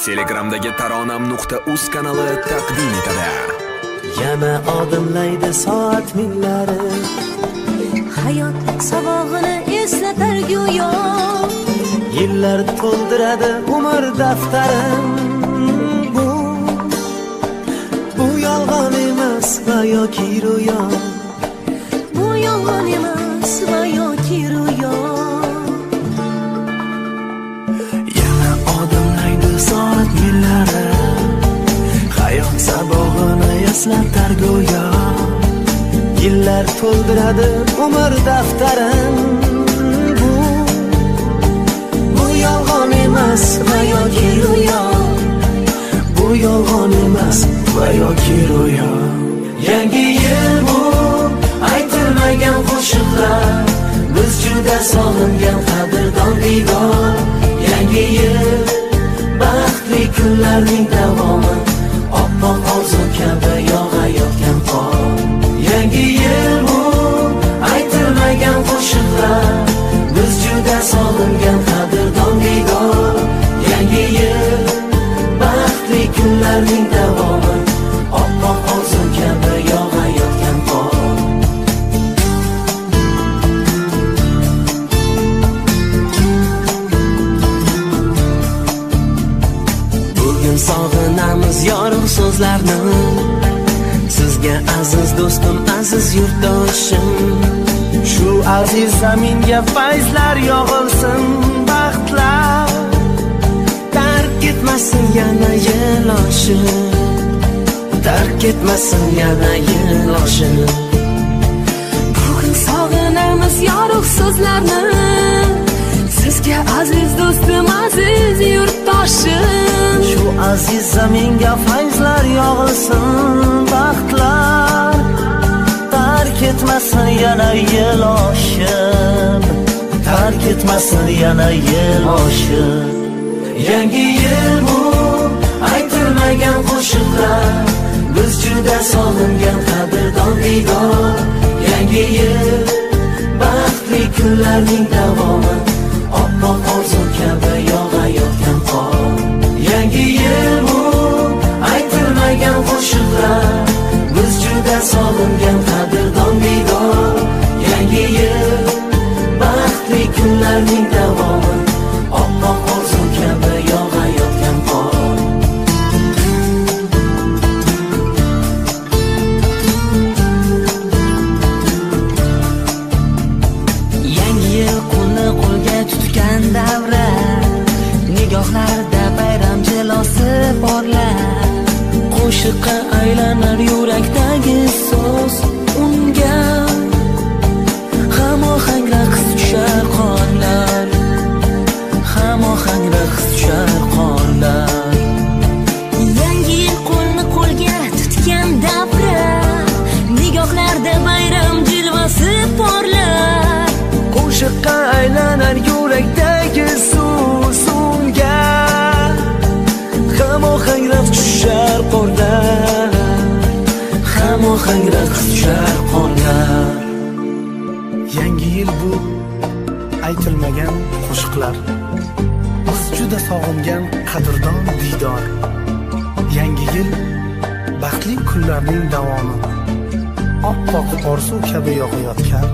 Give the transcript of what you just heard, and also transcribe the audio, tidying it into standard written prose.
Telegramdagi taronam.uz kanali taqdim etadi. Yana odimlaydi soat minglari. Hayot sabog'ini eslatar go'yo. Yillar to'ldiradi umr daftarin. Bu yolg'on emas va yoki ro'yo. Bu yolg'on emas va yoki ro'yo. Yana odimlaydi soat millari. Hayot sabog'ini eslatar go'yo. Yillar to'ldiradi umr daftarin. Bu yolg'on emas va yoki ro'yo. Bu yolg'on emas va yoki ro'yo. Yangi yil bu aytilmagan qo'shiqlar. Biz juda sog'ingan qadrdon diydor. Yangi yil baxtli kunlarning davomi. Oppoq orzu kabi yog'ayotgan qor. Yangi yil bu aytilmagan qo'shiqlar. Biz juda sog'ingan qadrdon diydor. Yangi yil baxtli kunlarning davomi. Oppoq orzu kabi yog'ayotgan qor. Bugun sog'inamiz yorug' so'zlarni. Sizga aziz do'stim, aziz yurtdoshim. Shu aziz zaminga fayzlar yog'ilsin, baxtlar tark etmasin yana yil oshib. Tark etmasin yana yil oshib. Bugun sog'inamiz yorug' so'zlarni. Sizga aziz do'stim, aziz yurtdoshim. Shu aziz zaminga fayzlar yog'ilsin, baxtlar tark etmasin yana yil oshib. Tark etmasin yana yil oshib. Yangi yil bu aytilmagan qo'shiqlar. Biz juda sog'ingan qadrdon diydor. Yangi yil baxtli kunlarning davomi. Oppoq orzu kabi yog'ayotgan qor. Yangi yil bu aytilmagan qo'shiqlar. Biz juda sog'ingan qadrdon diydor. Yangi yil baxtli kunlarning davomi. Oppoq orzu kabi yog'ayotgan qor. Yangi yil qo'lni qo'lga tutgan davra. Nigohlarda bayram jilosi porlar. Qo'shiqqa aylanar yurakdagi so'z unga. Hamohang raqs tushar qonlar. Hamohang raqs tushar qonlar. Yangi yil qo'lni qo'lga tutgan davra. Nigohlarda bayram jilvasi porlar. Qo'shiqqa aylanar yurakdagi so'z unga. Hamohang raqs tushar qorlar. Hamohang raqs tushar qorlar. Yangi yil bu aytilmagan qo'shiqlar. Biz juda sog'ingan qadrdon diydor. Yangi yil baxtli kunlarning davomi. Oppoq orzu kabi yog'ayotgan